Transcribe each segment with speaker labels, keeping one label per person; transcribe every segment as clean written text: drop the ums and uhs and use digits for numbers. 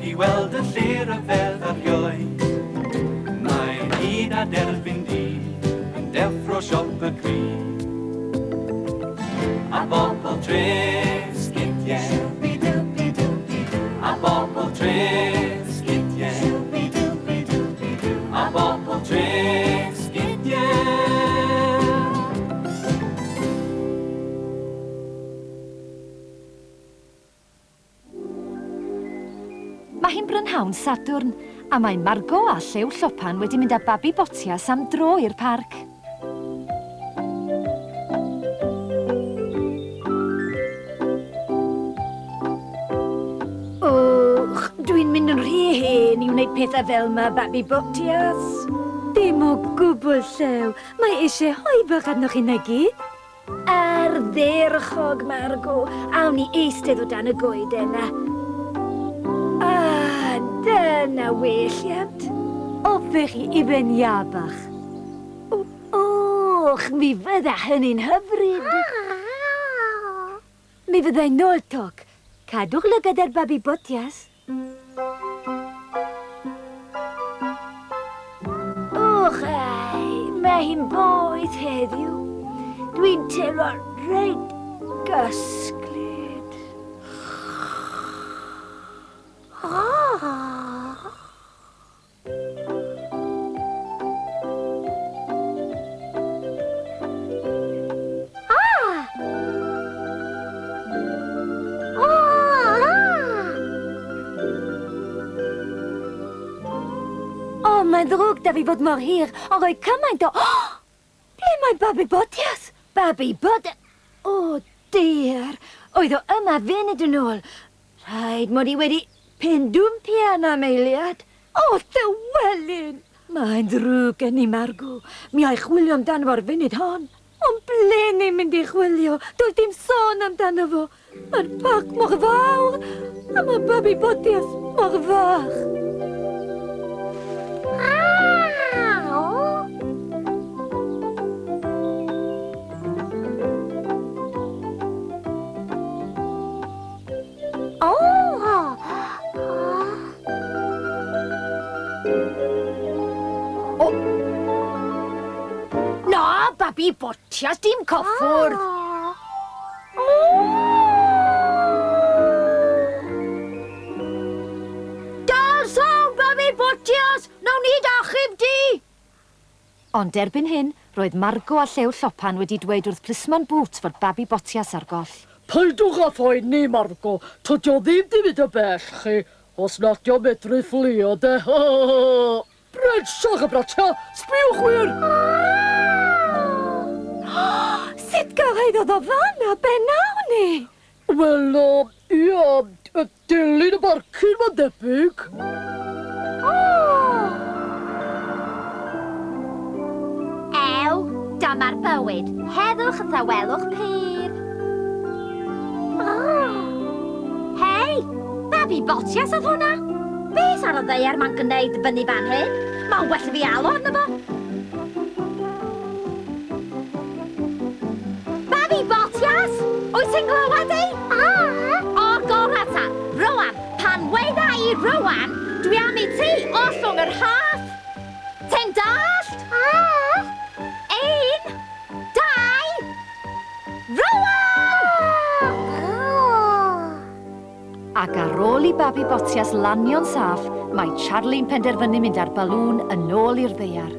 Speaker 1: wedi weld y lle ryfedd erioed. Mae'n hyd a derfyn du yn deffro siop y cri. A bobl tref sgidiau. A bobl tref sgidiau. A bobl tref sgidiau.
Speaker 2: Mae hi'n brynhawn Sadwrn, a mae Margot a Llew Llopan wedi mynd â babi Botias am dro i'r parc.
Speaker 3: Och, dwi'n mynd yn rhy hen i wneud pethau fel 'ma, babi Botias.
Speaker 4: Dim o gwbl, Llew. Mae eisiau hoe bach arnoch chi 'na gyd.
Speaker 3: Ardderchog, Margot. Awn ni eistedd o dan y goeden 'na. Ah, dyna welliant.
Speaker 4: Hoffech chi ufen iâ bach?
Speaker 3: Och, mi fydda hynny'n hyfryd.
Speaker 4: Mi fydda i'n nôl toc. Cadwch lygad ar babi Botias.
Speaker 3: Och, ai, mae hi'n boeth heddiw. Dwi'n teimlo reit gysglyd.
Speaker 4: O, mae'n ddrwg 'da fi fod mor hir, ond roedd cymaint o... Ble mae Babi Botias?
Speaker 3: Babi Bot... O, dear! Oedd o yma funud yn ôl. Rhaid mod i wedi pendwmpian am eiliad.
Speaker 4: O, Llywelyn! Mae'n ddrwg gen i, Margot. Mi a' i chwilio amdano fo'r funud hon. Ond ble ni'n mynd i chwilio? Does dim sôn amdano fo. Mae'r parc mor fawr, a mae babi Botias mor fach.
Speaker 3: O! Na, babi Botias, dim cyffwrdd. Dal sawl, babi Botias! Nawn ni d'achub di!
Speaker 2: Ond erbyn hyn, roedd Margot a Llew Llopan wedi dweud wrth Plismon Boots fod babi Botias ar goll.
Speaker 5: Peidiwch â phoeni, Margot, tydi o ddim 'di mynd yn bell, chi, os nad 'di o'n medru fflio, de. Brenshach y bratia, sbiwch wir!
Speaker 4: Sut gyrhaeddodd o fan'na? Be nawn ni?
Speaker 5: Wel, ia, dilyn y barcud, mae'n debyg.
Speaker 6: Ew, dyma'r bywyd. Heddwch a thawelwch pur. Hei, babi Botias oedd hwnna? Beth ar y ddaear mae'n gwneud fyny fan hyn? Mae'n well i fi alw arno fo. Babi Botias! Wyt ti'n glywed i? O'r gorau ta! Rwan, pan weidda i rwan, dwi am i ti ollwng yr rhaff! Ti'n dallt? Un, dau, rwan!
Speaker 2: Ac ar ôl i babi Botias lanio'n saff, mae Charlie'n penderfynu mynd â'r balŵn yn ôl i'r ddaear.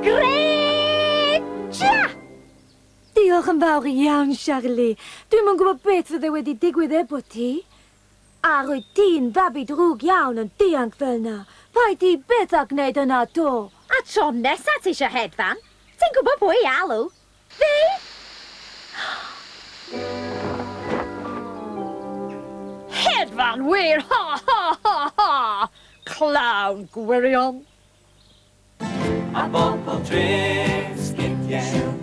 Speaker 6: Great!
Speaker 4: Diolch yn fawr iawn, Charlie. Dwi'm yn gwybod beth fydde wedi digwydd efo ti. A rwyt ti'n fabi drwg iawn yn dianc fel 'na. Paid ti byth â gwneud hynna 'to.
Speaker 6: A tro nesa ti isio hedfan, ti'n gwybod pwy i alw. Fi!
Speaker 5: Hedfan wir! Ha ha ha ha! Clown gwirion!
Speaker 1: A bobl tref sgidiau.